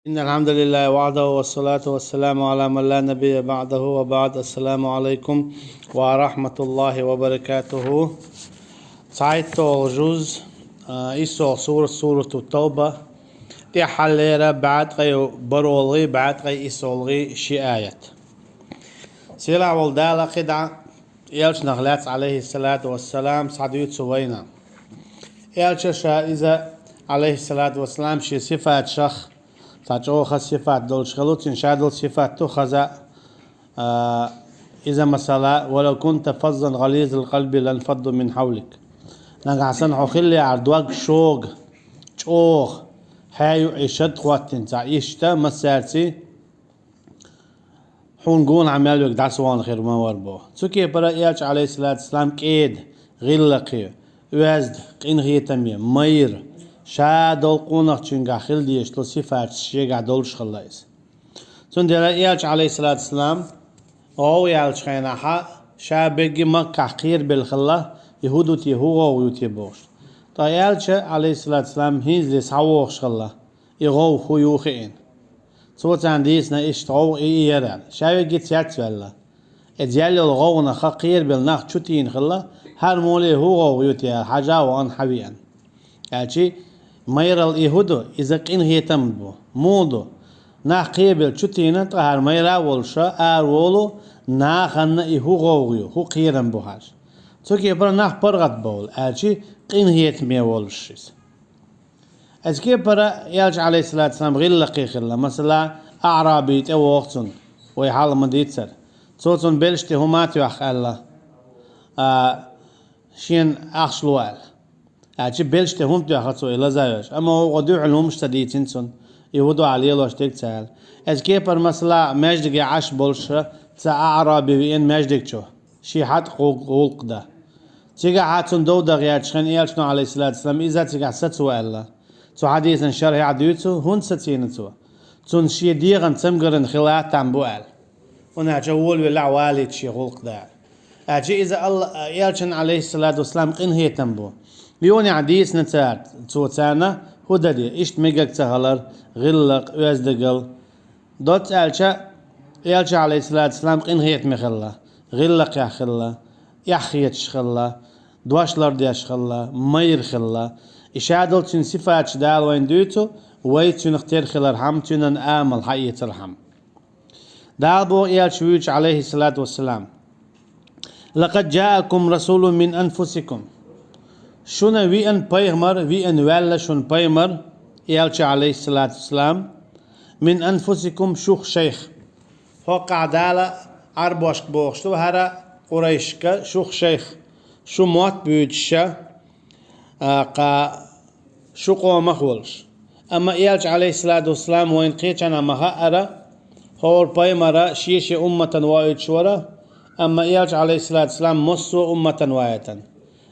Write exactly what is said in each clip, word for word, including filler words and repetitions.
إن الحمد لله وحده والصلاة والسلام على من لا نبي بعده وبعد. السلام عليكم ورحمة الله وبركاته. ЦхьайтталгӀа жуз, а, иссалгӀа сурат, Сурату Тавба. ТӀеххьаллера бӀаьткъе бархӀалгӀа, бӀаьткъе иссалгӀа ши аят. Сийлахь волча Дала кхидӀа элчанах лаьцна, Ӏалайхи ссалату вассалам, схьадуьйцу вайна. Элча ша иза, Ӏалайхи ссалату вассалам, шен сифаташах, цхьа чӀоагӀа сифат долуш хилла, цуьнан шадолу сифат ду хаза, а, иза масала: «ولو كنت فظا غليظ القلب لانفضوا من حولك». Нагахь санна хьо хиллехьара дог шога, чӀогӀа, хьаью и шад хӀоттина цхьа иштта массаьрций, хьуна гонахьа мел верг дӀасавахана хир ма вара боху. Цу кепара элча, Ӏалайхи ссалату вассалам, кӀеда, гӀиллакхе, оьзда, къинхетаме, майра, шадолу къонахчуьнгахь хила дезаш долу сифаташ шегахь долуш хилла иза. Цундела элча, Ӏалайхи ссалату вассалам, гӀовгӀа яьллачу хенахь, ша берриге Маккахь кхерабелла хилла, и хӀун ду те, хӀун гӀовгӀа ю те бохуш. Ткъа элча, Ӏалайхи ссалату вассалам, хӀинцале схьавогӀуш хилла, и гӀовгӀа хӀун ю хиъна. Цо царна дийцина иштта гӀовгӀа и, и яра аьлла. Ша верриге цецваьлла. Иза яьлла йолу гӀовгӀанах кхерабелла нах чу тийна хилла, хӀара муьлхха хӀун гӀовгӀа ю те аьлла, хьажа а вахана, хьавеана. Аьлча, майралла и хӀун ду, иза къинхетам бу. Муха ду? Нах кхебелла чу тийна, ткъа хӀара майра а волуш, араволу, нахана и хӀун гӀовгӀа ю, хӀун кхерам бу хьажа. Цу кепара нах паргӀатбовла, аьлча, къинхетаме волуш иза. Иза кепара элча, Ӏалайхи ссалату вассалам, гӀиллакхе хилла. Масала, аӀраби тӀевогӀу цунна, вай хьалха ма-дийццара. Цо цунна белшаш тӀе хӀума тоьхна аьлла, а, шена ахча ло аьлла. Аьлча, белшаш тӀе хӀума тоьхна цо и лазавеш. Амма оха дуьхьал хӀумаш ца дийцина цунна. И хӀун ду ахь лелош дерг ца аьлла. Иза кепара, масала, маьждиге Ӏаш болуш цхьа аӀраби веана маьждиг чу, шен хьатӀа гӀуллакх дан. Цигахь цунна дов дан гӀерташ хенахь, элчано, Ӏалайхи ссалату вассалам, иза цигахь сацо аьлла. Цу хьадисана шархьехь дуьйцу, хӀунда сацийна цо. Цунна шен дегӀан цамгаран хила там бу аьлла. ХӀунда аьлча волавелла валийта шен гӀуллакх дан. Аьлча иза Алла, элчан, Ӏалайхи ссалату вассалам, къинхетам бу. Юьхьанехь дийцина цара, цо царна хӀун дан де, иштта мегар ца хилар, гӀиллакх, оьздангалла. Доцца аьлча, элча, Ӏалайхи ссалату вассалам, къинхетаме хилла, гӀиллакхехь хилла, эхь хеташ хилла, дош лардеш хилла, майра хилла. И шадолу цуьнан сифаташ Дала вайна дуьйцу, вай цуьнах тера хилархьама, цуьнан амал хьаэцархьама. Дала боху элча вуьйцуш, Ӏалайхи ссалату вассалам: «لقد جاءكم رسول من أنفسكم». Шуна веана пайхамар, веана ваьлла шуна пайхамар, элча, Ӏалайхи ссалату вассалам, «من أنفسكم», шух шайх. ХӀокхахь Дала Ӏарбошка бохуш ду, хӀара къурайшка, шух шайх, шу мотт буьйцуша, а, кха, шу къомах волуш. Амма элча, Ӏалайхи ссалату вассалам, вайна кхечанхьа ма хаъара, хӀора пайхамара шен-шен умматан воуьйтуш вара, амма элча, Ӏалайхи ссалату вассалам, массо а умматан ваийтина.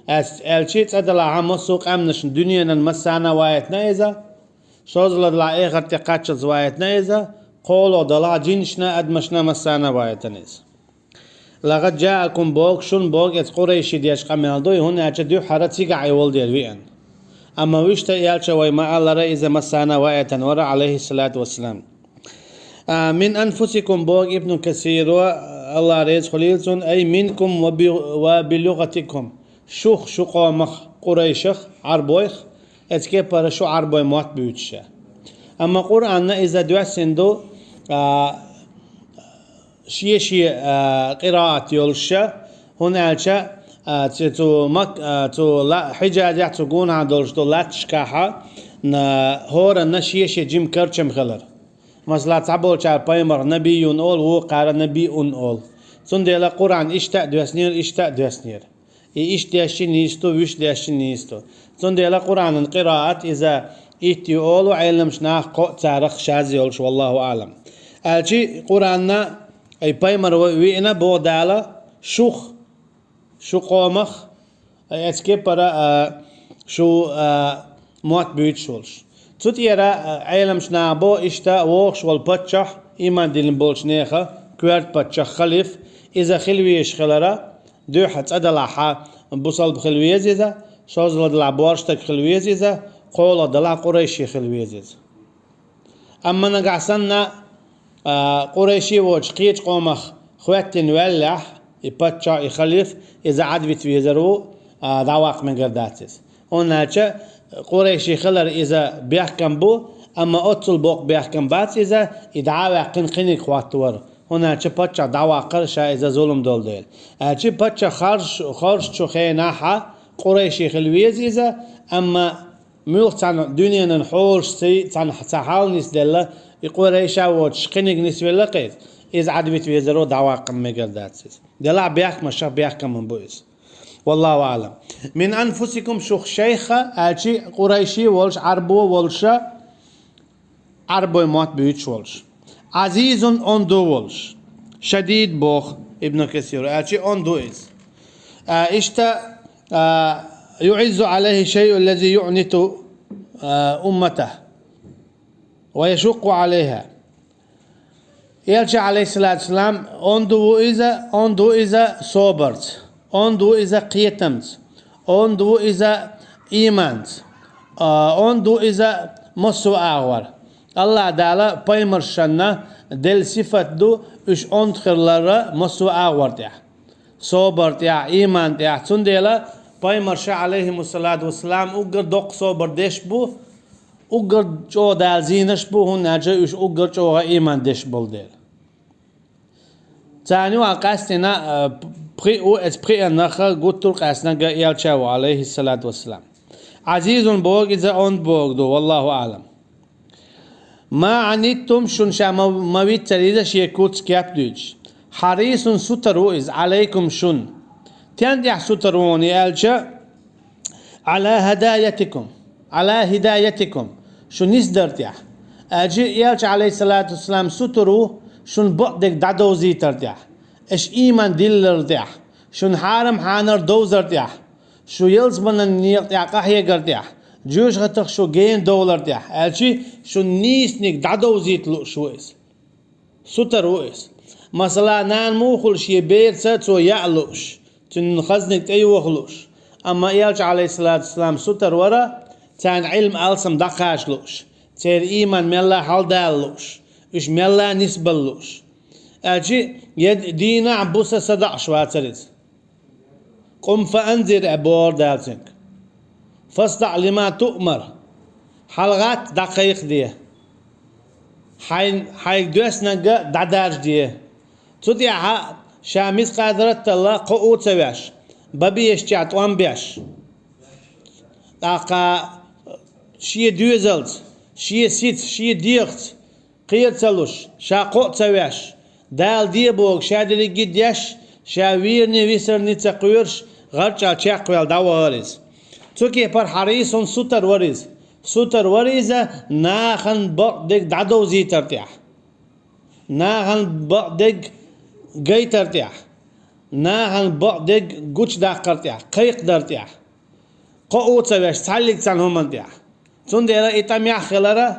Ас-, аьлча, цӀа далахь массо а къаьмнашна, дуьненан массарна а ваийтина иза, шозлагӀа далахь эхарт тӀе кхаччалц ваийтина иза, кхоалгӀа далахь жинашна а, адамашна а, массарна а ваийтина иза. «لقد جاءكم», боху, шуна боху, иза къурайший деш къамел ду, хӀунда аьлча дуьххьара цигахь и волу дела веана. Амма вуьшта элча вай ма-аллара, иза массарна а ваийтина вара, Ӏалайхи ссалату вассалам. А, «من أنفسكم», боху Ибн Касиро, Алла реза хуьлийла цунна, «أي منكم وب-، وبلغتكم». Шух, шу къомах, къурайшах, Ӏарбойх, иза кепара шу Ӏарбой мотт буьйцуша. Амма Къуръанна иза доьссина ду, а, шен-шен, а, къираат йолуша, хӀунда аьлча, а, цу, цу Мак-, а, цу ла-, Хьиджазехь цу гонахьа долуш долу латташкахьа, на-, хӀоранна шен-шен жима карчам хилар. Масала, цхьаболчара пайхамарх набийюн олу, вукхара набийун олу. Цундела Къуръан иштта а доьснера, иштта а доьснера. И иштта дешча нийса ду, вуьшта дешча нийса ду. Цундела Къуръанан къираат иза итт ю олу, Ӏеламчу наха кхоъ царах шаз йолуш, валлаху аълам. Аьлча Къуръанна, ай, пайхамар ва-, веана боху Дала, шух, шу къомах, ай, иза кепара, а, шу, а, мотт буьйцуш волуш. Цу тӀера, а, Ӏеламчу наха боху иштта вогӀуш волу паччахь, ийман диллина болчу нехан коьрта паччахь, халиф, иза хила везаш хилара, дуьххьа цӀа далахьа бусалба хила веза иза, шозлагӀа далахь борша стаг хила веза иза, кхоалгӀа далахь къурайши хила веза иза. Амма нагахь санна, а, къурайши воцуш кхечу къомах хӀоьттина ваьллехь, и паччахь, и халиф, иза Ӏадвита везар ву, а, дӀаваккха мегар дац иза. ХӀунда аьлча къурайши хилар иза бехкам бу, амма оццул боккха бехкам бац иза, и дӀа а ваьккхина кхиниг хӀоттавар. ХӀунда аьлча паччахь дӀаваккхар ша иза зулам долу дела. Аьлча паччахь харж-, хоржучу хенахь къурайши хила веза иза, амма муьлхха цхьана дуьненан хьолаш ца, цхьана цхьа хьал нисделла, и къурайша воцуш кхиниг нисвелла кхайза, иза Ӏадвита везаро дӀаваккха мегар дац иза. Делахь бехкамашах бехкаман бу иза. Валлаху аълам. Мин анфусикум, шух шайх аьлчи, къурайши волуш, Ӏарбо волуша, Ӏарбой мотт буьйцуш волуш. Ӏазизун, онду волуш. Шадид боху Ибн Касир. Аьлчи онду иза. А, иштта, а, юӀиззу Ӏалайхи шайъу лази юъниту, а, умматах. Ва яшукъу Ӏалайха. Элча, Ӏалайхиссалату вассалам, онду ву иза, онду ву иза собарца, онду ву иза кхетамца, онду ву иза ийманца, а, онду ву иза массо а агӀор. Аллах Дала пайхамаршна делла сифат ду, уьш онду хиларан массо а агӀор тӀехь. Собар тӀехь, ийман тӀехь. Цундела пайхамарша, Ӏалайхимуссалату вассалам, уггар доккха собар деш бу, уггар чӀогӀа Дала зийнарш бу, хӀунда аьлча уьш уггар чӀогӀа ийман деш болу дела. Царна юкъахь къаьстина, а, пхиъ ву, эцу пхиъаннах гуттар а къаьстинарг Элча ву, Ӏалайхиссалату вассалам. Ӏазизун бохург иза онда бохург ду, валлаху аълам. Ма Ӏаниттум, шуна ша ма, ма виццара иза шен куц кеп дуьйцуш. Хьарисун, сутар ву иза, Ӏалайкум, шуна. Тен тӀехь сутар ву хьуна аьлча, Ӏала хӀидаятикум, Ӏала хӀидаятикум, шу нисдар тӀехь. Аьлча Элча, Ӏалайхиссалату вассалам, сутар ву шуна бакъдерг дӀадовзийтар тӀехь, аша ийман диллар тӀехь, шуна хьарам-хьанар довзар тӀехь, шу ялсаманан некъа тӀехь къахьегар тӀехь, жоьжахатах шу гена довлар тӀехь, аьлчи шуна нийсаниг дӀадовзийта лууш ву иза. Сутар ву иза. Масала, нана муха хуьлу шен берца цо яа лууш, цуьнан хазниг тӀейоха лууш. Амма Элча, Ӏалайхиссалату вассалам, сутар вара, царна Ӏилма алсам дӀакхача лууш, церан ийман мелла хьалдала лууш, уьш мелла нисбала лууш. Аьлчи, я дийнахь, буса садоӀуш вацара иза. Къум фа анзир, аьлла бохура Дала цуьнга. ФасдаӀ лима туъмар. ХьалагӀатта, дӀакхайкхаде. Хьайн, хьайга доьссинарг дӀадаржаде. Цу тӀехь ша мискъазаратталла кхоо а ца веш, бан безачех тӀом беш. ТӀаккха шен доьзалца, шен сица, шен дегӀаца кхера ца луш, ша кхоо а ца веш, Дала де бохург ша дерриге а деш, ша верани, висарани ца кхоьруш, гӀарчӀалла чекхваьлла дӀавахара иза. Цу кепара хьарисун, сутар вара иза. Сутар вара иза нахана бакъдерг дӀадовзийтар тӀехь, нахана бакъдерг гайтар тӀехь, нахана бакъдерг гучудаккхар тӀехь, кхайкхадар тӀехь. Кхоо а ца веш, цхьаллиг цхьана хӀуманна тӀехь. Цундела и тӀамехь хилара,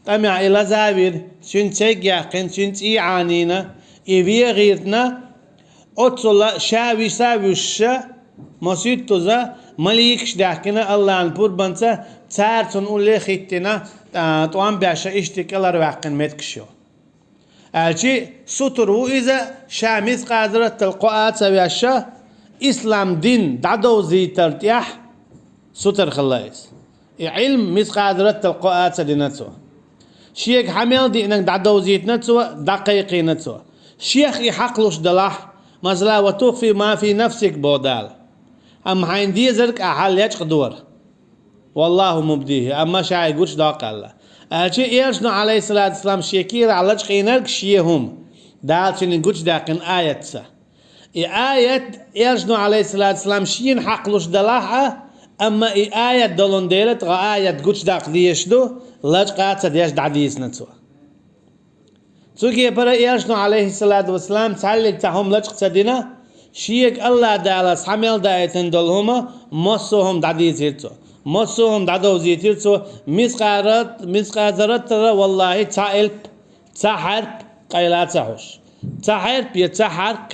тӀамехь и лазавира, цуьнан церг яьккхина, цуьнан цӀий Ӏанийна, и вен гӀиртина, оццула ша виса а вуьшуша, масийттаза маликаш даьхкина Аллахьан пурбанца, цара цунна улле а хӀиттина, тӀа-, тӀом беш, иштта кӀелхьарваьккхина меттигаш ю. Аьлчи сутар ву иза, ша мискъазараттал кхоо а ца веш, ислам дин дӀадовзийтар тӀехь сутар хилла иза. И Ӏилма мискъазараттал кхоо а ца дина цо. Шега хьан мел диънарг дӀадовзийтина цо, дӀакхайкхийна цо. Шех и хьакхалуш далахь, масала, ва тухфи ма фи нафсик боху Дала. Амма хьайна дезарг ахьа лечкъадора. Валлаху мубдихи, амма ша и гучудоккху аьлла. Аьлча Элчано, Ӏалайхиссалату вассалам, шен кийрахь лачкъийнарг шен хӀума, Дала цуьнан гучудаьккхина аятца. И аят Элчано, Ӏалайхиссалату вассалам, шена хьакхалуш далахь а, амма и аят долун дела тӀе аят гучудаккха дезаш ду, лачкъа а ца деш дӀадийцина цо. Цу кепара Элчано, Ӏалайхиссалату вассалам, цхьаллиг цхьа хӀума лачкъа ца дина, шега Аллах Дала схьа мел даийтина долу хӀума, массо а хӀума дӀадийцира цо. Массо а хӀума дӀадовзийтира цо, мискъарат-, мискъазараттара, валлахи, цхьа элп, цхьа хьарп къайла а ца хьуш. Цхьа хьарп я цхьа хьарк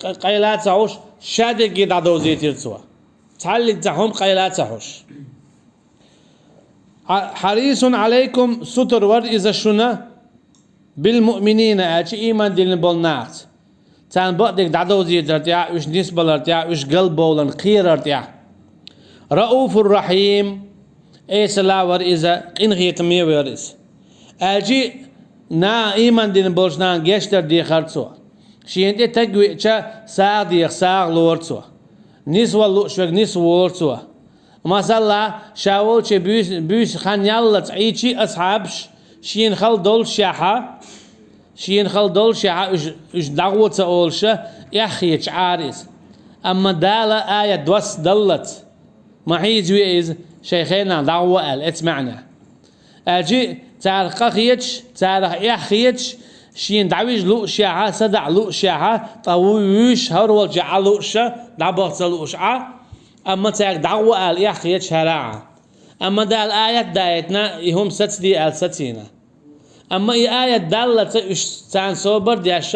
къ-, къайла а ца хьуш, ша дерриге дӀадовзийтира цо. Цхьаллиг цхьа хӀума къайла а ца хьуш. حريص عليكم, сутара вар иза шуна, بالمؤمنين, аьлча, ийман диллина болу нахаца. Царна бакъдерг дӀадовзийтар тӀехь, уьш нисбалар тӀехь, уьш галбовларна кхерар тӀехь. رءوف رحيم, эсала вар иза, къинхетаме вар иза. Аьлча, наха ийман дина болчу нахана гечдар дехара цо. Шена тӀе таг веача, сагӀа деха сагӀа лора цо. Нисвала лууш верг нисвора цо. Масала, ша волчу буьйса, буьйса хан яллалц Ӏийчи асхьабаш, шена хала доллушехьа, шена хала доллушехьа, уьш, уьш дӀагӀо ца олуша, эхь хеташ Ӏара иза. Амма Дала аят доссадаллалц, ма хьийзаве иза, шайн хенахь дӀагӀо аьлла, эца маьӀна. Аьлча, царах къа хеташ, царах эхь хеташ, шена дӀавижа луушехьа, садаӀа луушехьа, ткъа ву-, вуьйш хӀара волчу Ӏа лууша, дӀабаха ца лууш Ӏа, амма цаьрга дӀагӀо аьлла, эхь хеташ хӀара Ӏа. Амма Дала аят даийтина, и хӀума сацаде аьлла сацийна. Амма и аят даллалц уьш царна собар деш,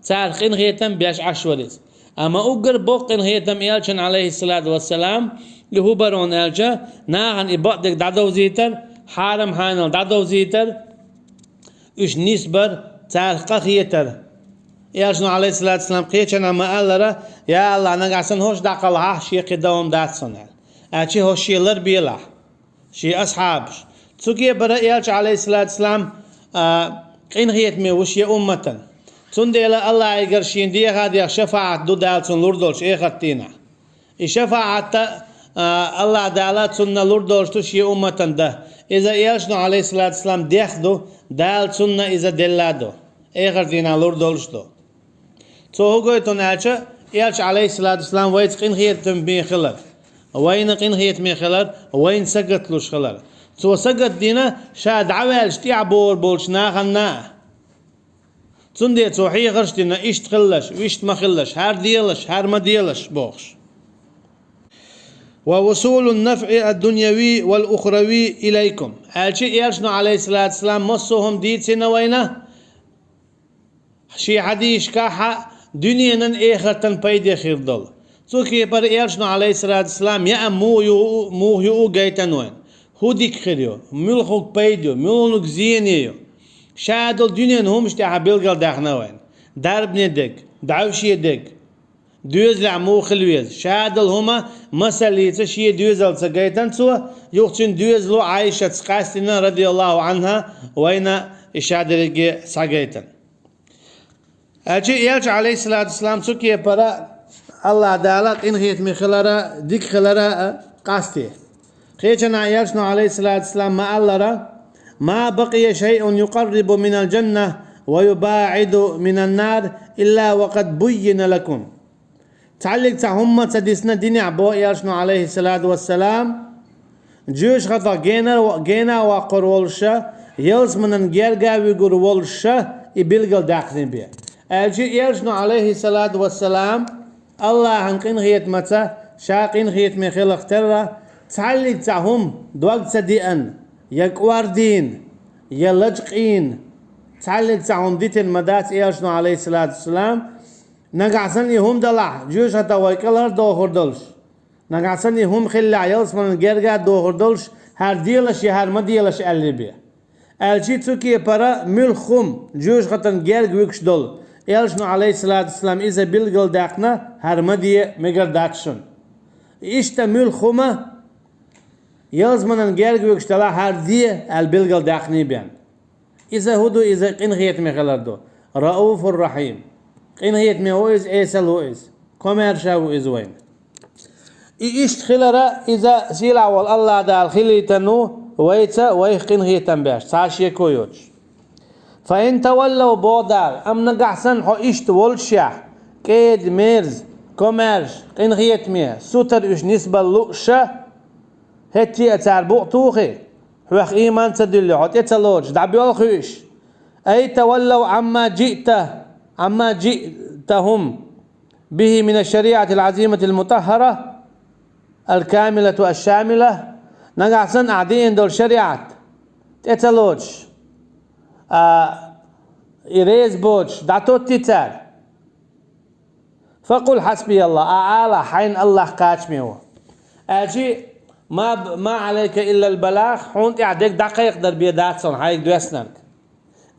царах къинхетам беш Ӏаш вара иза. Амма уггар боккха къинхетам элчан, Ӏалайхиссалату вассалам, и хӀун бара аьлча, нахана и бакъдерг дӀадовзийтар, хьарам-хьанал дӀадовзийтар, уьш нисбар, царах къа хетар. Элчано, Ӏалайхиссалату вассалам, кхечанхьа ма-аллара: «Я АллахӀ, нагахь санна хӀорш дӀакхалхьахь, шен кхин дан хӀума дац суна», – аьлла. Аьлча хӀорш шен лар белахь. Шен асхьабаш. Цу кепара элча, Ӏалайхиссалату вассалам, а, къинхетаме ву шен умматан. Цундела АллахӀигара шена деха а деха шафаӀат ду Дала цунна лур долуш эхарт дийнахь. И шафаӀат а, а, АллахӀ Дала цунна лур долуш ду шен умматан дан. Иза элчано, Ӏалайхиссалату вассалам, дех ду, Дала цунна иза делла ду. Эхарт дийнахь лур долуш ду. Цо хӀун гойту аьлча, элча, Ӏалайхиссалату вассалам, вайца къинхетаме хилар, вайна къинхетаме хилар, вайна сагат луш хилар. Цо сагат дина, ша дӀаваьлча тӀаьхьа богӀур болчу нахана. Цундела цо хьехарш дина, иштта хилалаш, вуьшта ма хилалаш, хӀара делаш, хӀара ма делаш бохуш. «ووصول النفع الدنيوي والأخروي إليكم», аьлча, элчано, Ӏалайхиссалату вассалам, массо а хӀума дийцина вайна, шен хьадисашкахь дуьненан, эхартан пайде хир долу. Цу кепара элчано, Ӏалайхиссалату вассалам, яа муха юу, муха юу гайтина вайна. ХӀун дика хир ю, муьлханиг пайда ю, муьлханиг зене ю. Ша долу дуьненан хӀумаш тӀехь билгалдаьккхина вайна. Дарбане дерг, дӀовше дерг, доьзалехь муха хила веза. Ша долу хӀума масаллица шен доьзалца гайтина цо, юха цуьнан доьзало Ӏайшатца къаьстина, радияллаху Ӏанха, вайна и ша дерриге схьагайтина. Аьлча, элча, Ӏалайхиссалату вассалам, цу кепара АллахӀ Дала къинхетаме хилара, дика хилара, а, къасте. Кхечанхьа элчано, Ӏалайхиссалату вассалам, ма-аллара: «ما بقي شيء يقرب من الجنة ويباعد من النار إلا وقد بين لكم». Цхьаллиг цхьа хӀумма ца дисна динехь, боху элчано, Ӏалайхиссалату вассалам, жоьжахатах гена, гена а воккхур волуша, ялсаманан герга а вуьгур волуша, и билгалдаьккхина бен. Аьлча, элчано, Ӏалайхиссалату вассалам, АллахӀан къинхетамаца, ша къинхетаме хиларх терра, цхьаллиг цхьа хӀума дог ца деана, я кӀордийна, я лачкъийна, цхьаллиг цхьа хӀума дитина ма дац элчано, Ӏалайхиссалату вассалам. Нагахь санна и хӀума далахь, жоьжахатах вай кӀелхьардохур долуш, нагахь санна и хӀума хиллехь, ялсаманан герга а дохур долуш, хӀара делаш я хӀара ма делаш аьлла бен. Аьлча, цу кепара муьлхха хӀума жоьжахатан герга вуьгуш долу, элчано, Ӏалайхиссалату вассалам, иза билгалдаьккхина, хӀара ма де мегар дац шуна. Иштта муьлхха хӀума ялсаманан герга вуьгуш далахь, хӀара де аьлла билгалдаьккхина бен. Иза хӀун ду, иза къинхетаме хилар ду. Рауфур-Рахим. Къинхетаме ву иза, эсала ву иза. Комаьрша ву иза вайна. И иштта хилара, иза сийлахь волу АллахӀ Дала хилийтина ву вайца, вайх къинхетам беш, цхьа шеко йоцуш. «فإن تولوا», боху Дала, амма нагахь санна хьо иштта воллушехь, кӀеда, мерза, комаьрша, къинхетаме, сутара уьш нисбала лууша, хӀетте а цара букъ тухий, хьох ийман ца дуьллий, хьо тӀе ца лоцуш, дӀабоьлхуьйтуш. «أي تولوا عما جئت، عما جئتهم به من الشريعة العظيمة المطهرة الكاملة الشاملة». Нагахь санна ахьа деана долу шариӀат тӀе ца лоцуш, а, и реза боцуш, дӀатоттий цара. «فقل حسبي الله», ахьа ала, хьайна АллахӀ кхачаме ву. Аьлча, ما عليك إلا البلاغ, хьуна тӀехь дерг дӀакхайкхадар бен дац хьуна хьайга доьссинарг.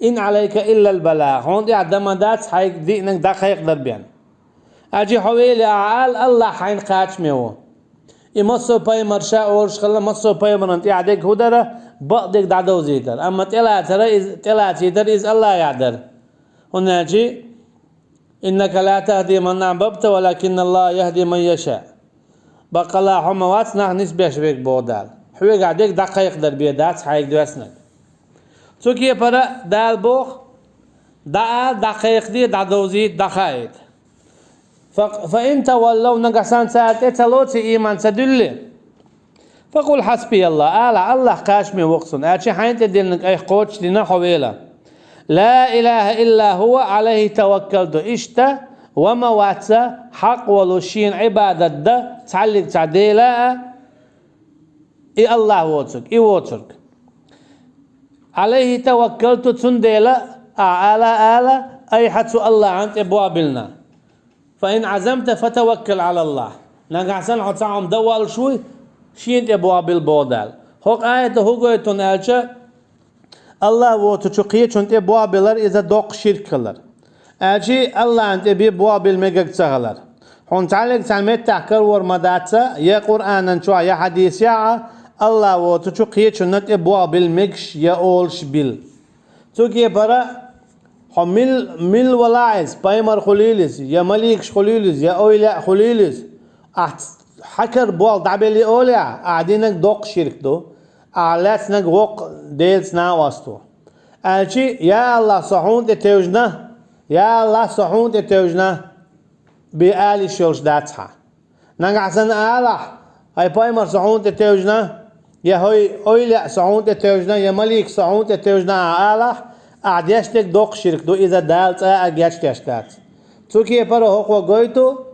إن عليك إلا البلاغ, хьуна тӀехь дан ма дац хьайга диънарг дӀакхайкхадар бен. Аьлча хьо велахь а ала, АллахӀ хьайна кхачаме ву. И массо а пайхамар ша олуш хилла, массо а пайхамарна тӀехь дерг хӀун дара, бакъдерг дӀадовзийтар. Амма тӀелацара иза, тӀелацийтар иза АллахӀехь дара. ХӀунда аьлча: إنك لا تهدي من أحببت ولكن الله يهدي من يشاء. Баккъалла хьо ма вац нах нисбеш верг, боху Дала. Хьоьгахь дерг дӀакхайкхадар бен дац хьайга доьссинарг. Цу кепара Дала боху: дӀаала, дӀакхайкхаде, дӀадовзийта, дӀахаийта. فإن تولوا, нагахь санна цара тӀе ца лоций, ийман ца дуьллий, فقل حسبي الله, ала: АллахӀ кхачаме ву-кх суна. Аьлча хьайна тӀедиллинарг айхьа кхочушдина хьо велахь. لا إله إلا هو عليه توكلت. Иштта ва ма вац хьакъ волу, шена Ӏибадат дан цхьаллиг цхьа Дела а, и АллахӀ воцург, и воцург. عليه توكلت, цундела ахьа ала, ала, айхьа цу АллахӀана тӀе болх биллина. فإن عزمت فتوكل على الله. Нагахь санна хьо цхьа хӀума дан воллуш вуй, шена тӀе болх билла, боху Дала. ХӀокху аято хӀун гойту хьуна аьлча, АллахӀ воцучу кхечунна тӀе болх билар иза доккха ширк хилар. Аьлча АллахӀана тӀе бен болх билла мегар ца хилар. Хьуна цхьаллиг цхьана меттехь карор ма дац, я Къуръанан чохь, я хьадисехь а, АллахӀ воцучу кхечунна тӀе болх билла мегаш я олуш билла. Цу кепара хьо мил-, мила валахь иза, пайхамар хуьлийла иза, я маликаш хуьлийла иза, я эвлаяъ хуьлийла иза, ахь ц-, хьан кара болх дӀабелли олехь, ахь динарг доккха ширк ду, ахь лаьцнарг воккха Делаца накъост ву. Аьлча: «Я АллахӀ, со хьуна тӀе тевжина, я АллахӀ, со хьуна тӀе тевжина», бен ала йиш йолуш дац хьан. Нагахь санна алахь: «Хьайн пайхамар со хьуна тӀе тевжина, я хьой эвлаяъ со хьуна тӀе тевжина, я малик со хьуна тӀе тевжина», ахь алахь, ахь деш дерг доккха ширк ду, иза Дала цкъа а гечдеш дац. Цу кепара хӀокхо гойту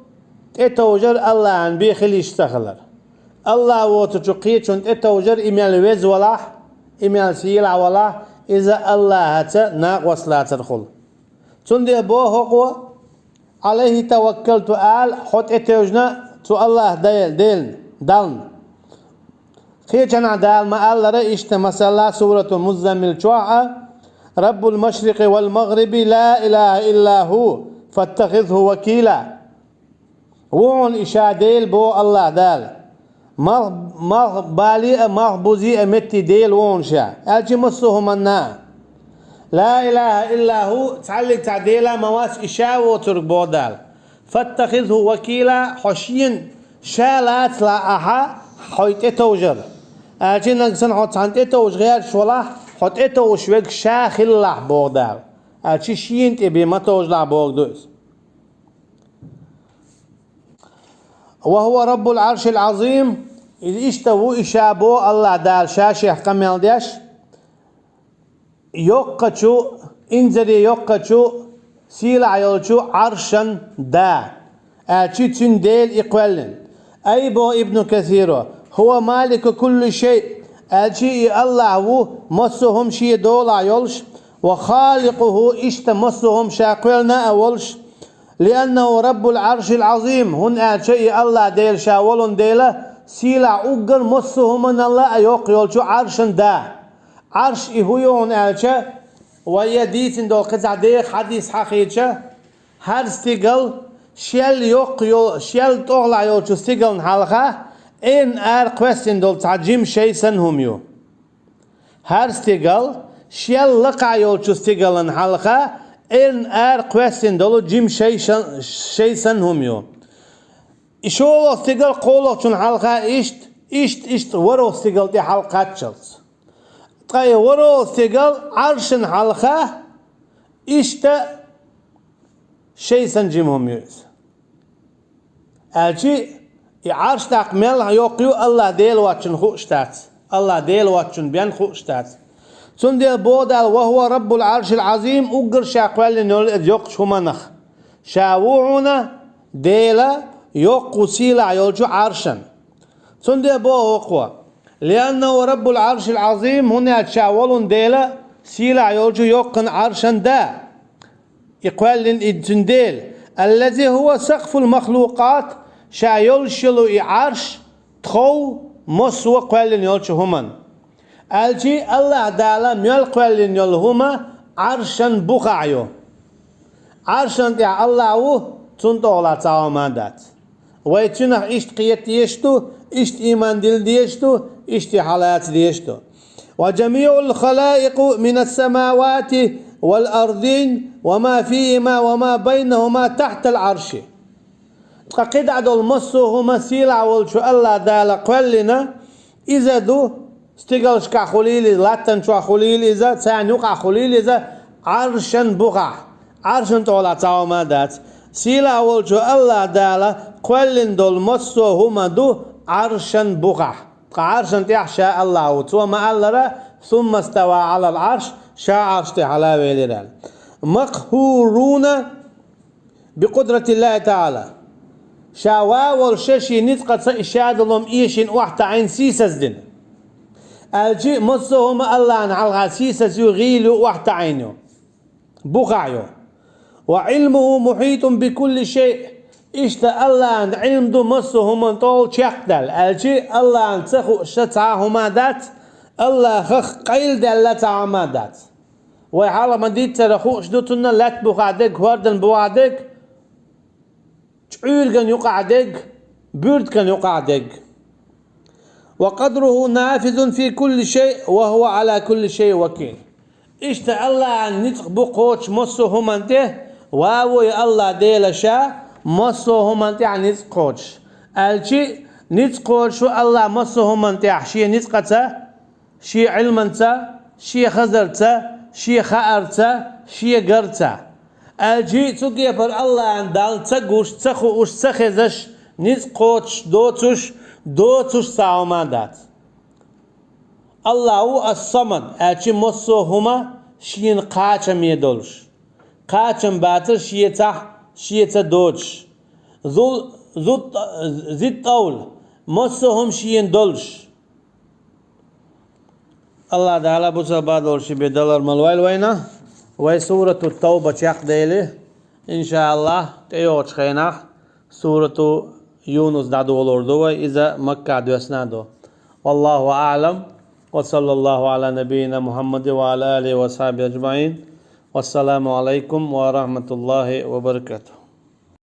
тӀетовжар АллахӀан бен хила йиш ца хилар. АллахӀ воцучу кхечунна тӀетовжар, и мел веза валахь, и мел сийлахь валахь, иза АллахӀаца накъост лацархула. Цундела боху хӀокхо: «عليه توكلت», ала, хьо тӀетевжина цу АллахӀ Дел-, Делан, Дална. Кхечанхьа Дала ма-аллара иштта, масала, Суратул Муззаммил чохь а: «رب المشرق والمغرب لا إله إلا هو فاتخذه وكيلا». Ву хьуна и ша Дела, боху АллахӀ Дала. Малх, малх бале а, малх бузе а меттиг Дела ву хьуна ша, аьлча массо а хӀуманна а. «لا إله إلا هو», цхьаллиг цхьа Дела а ма вац и ша воцург, боху Дала. «فاتخذه وكيلا», хьо шена ша лацалахь ахьа хьой тӀетовжар. Аьлча нагахь санна хьо цхьанна тӀетовжа гӀерташ валахь, хьо тӀетовжуш верг ша хилалахь, боху Дала. Аьлча шена тӀе бен ма товжалахь бохург ду иза. «وهو رب العرش العظيم», иза иштта ву и ша, боху АллахӀ Дала, ша шех къамел деш, йоккхачу, инзаре йоккхачу, сийлахь йолчу Ӏаршан да, аьлча цуьнан Дела и кхоьллина. Ай, боху Ибну Касиро: «هو مالك كل شيء», аьлча и АллахӀ ву массо а хӀума шен долахь йолуш, «وخالقه», иштта массо а хӀума ша кхоьллина а волуш, «لأنه رب العرش العظيم», хӀунда аьлча и АллахӀ Дела ша волун дела, сийлахь уггар массо а хӀуманалла а йоккха йолчу Ӏаршан да. Ӏарш и хӀун ю хьуна аьлча, вай я дийцина долу кхин цхьа деха хьадис хьахийча, хӀара стигал шел йоккха йо-, шел тӀехула йолчу стигална хьалха, эрна ара кхоьссина долу цхьа жима шай санна хӀума ю. ХӀара стигал шел лакхахь йолчу стигална хьалха, эрна ара кхоьссина долу жима шай ша-, шай санна хӀума ю. И шолгӀа стигал кхоалгӀачунна хьалха иштта, иштта, иштта ворхӀ стигал тӀе хьалакхаччалц. Ткъа и ворхӀ стигал Ӏаршана хьалха иштта шай санна жима хӀума ю иза. Аьлча и Ӏарш тӀаккха мел йоккха ю, АллахӀ Дела воцчунна хууш дац. АллахӀ Дела воцчунна бен хууш дац. Цундела боху Дала: «وهو رب العرش العظيم», уггар ша кхоьллина йолу иза йоккхачу хӀуманах. Ша ву хьуна Дела йоккха, сийлахь йолчу Ӏаршан. Цундела боху хӀокхо: «لأنه رب العرش العظيم», хӀунда аьлча ша волун дела, сийлахь йолчу йоккхана Ӏаршан да. И кхоьллина и цуьнан Дела. «الذي هو سقف المخلوقات», ша йолуш йолу и Ӏарш тхов, массо а кхоьллина йолчу хӀуманна. Аьлча, АллахӀ Дала мел кхоьллина йолу хӀума Ӏаршан бухахь ю. Ӏаршан тӀехь АллахӀ ву, цунна тӀехула цхьа хӀума дац. Вай цуьнах иштта кхета дезаш ду, иштта ийман дилла дезаш ду, иштта хьалаца дезаш ду. وجميع الخلائق من السماوات والأرضين وما فيهما وما بينهما تحت العرش. Ткъа кхидӀа долу массо а хӀума сийлахь волчу АллахӀ Дала кхоьллина, иза ду, стигалшкахь хуьлийла иза, латтана чохь хуьлийла иза, царна юкъахь хуьлийла иза, Ӏаршан бухахь. Ӏаршан тӀехула цхьа хӀума дац. Сийлахь волчу АллахӀ Дала кхоьллина долу массо а хӀума ду Ӏаршан бухахь. Ткъа Ӏаршан тӀехь ша АллахӀ ву. Цо ма-аллара: ثم استوى على العرش, ша Ӏарш тӀе хьала велира аьлла. مقهورون بقدرة الله تعالى. Ша ван волуш, шен ницкъаца и шадолу хӀума эшийна охьатаӀийна, сийсаздина. Аьлча, массо а хӀума АллахӀна хьалха сийсаз ю, гӀийла ю, охьатаӀийна ю, бухахь ю. وعلمه محيط بكل شيء. Иштта АллахӀан Ӏилма ду массо а хӀуманна тӀехула чекхдаьлла. Аьлча, АллахӀна ца хууш цхьа а хӀума дац, АллахӀах къайладаьлла цхьа а хӀума дац. Вай хьалха ма-дийццара хууш ду цунна лаьтта бухахь дерг, хӀордан бухахь дерг, чкъуьрган юкъахь дерг, буьртиган юкъахь дерг. وقدره نافذ في كل شيء وهو على كل شيء وكيل. Иштта АллахӀан ницкъ бу кхочуш массо а хӀуманна тӀе, ван ву и АллахӀ Дела ша массо а хӀуманна тӀехь ницкъ кхочуш. Аьлча, ницкъ кхочуш ву АллахӀ массо а хӀуманна тӀехь шен ницкъаца, шен Ӏилманца, шен хазарца, шен хаарца, шен гарца. Аьлча, цу кепара АллахӀан Далла ца гуш, ца хууш, ца хезаш, ницкъ кхочуш, доцуш, доцуш цхьа хӀума дац. АллахӀ ву ас-Самад, аьлча, массо а хӀума шена кхачаме долуш. Кхачам бацар шецахь, шеца доцуш. Зул, зут, зит-тӀаул, массо а хӀума шена долуш. АллахӀ Дала бусалба долуш бен далар малвойла вайна. Вай сурату Тауба чекхдели, иншааллахӀ, тӀейогӀучу хенахь сурату Юнус дӀадолор ду вай, иза Маккахь доьссина ду. والله أعلم، وصلى الله على نبينا محمد وعلى آله وصحبه أجمعين. والسلام عليكم ورحمة الله وبركاته.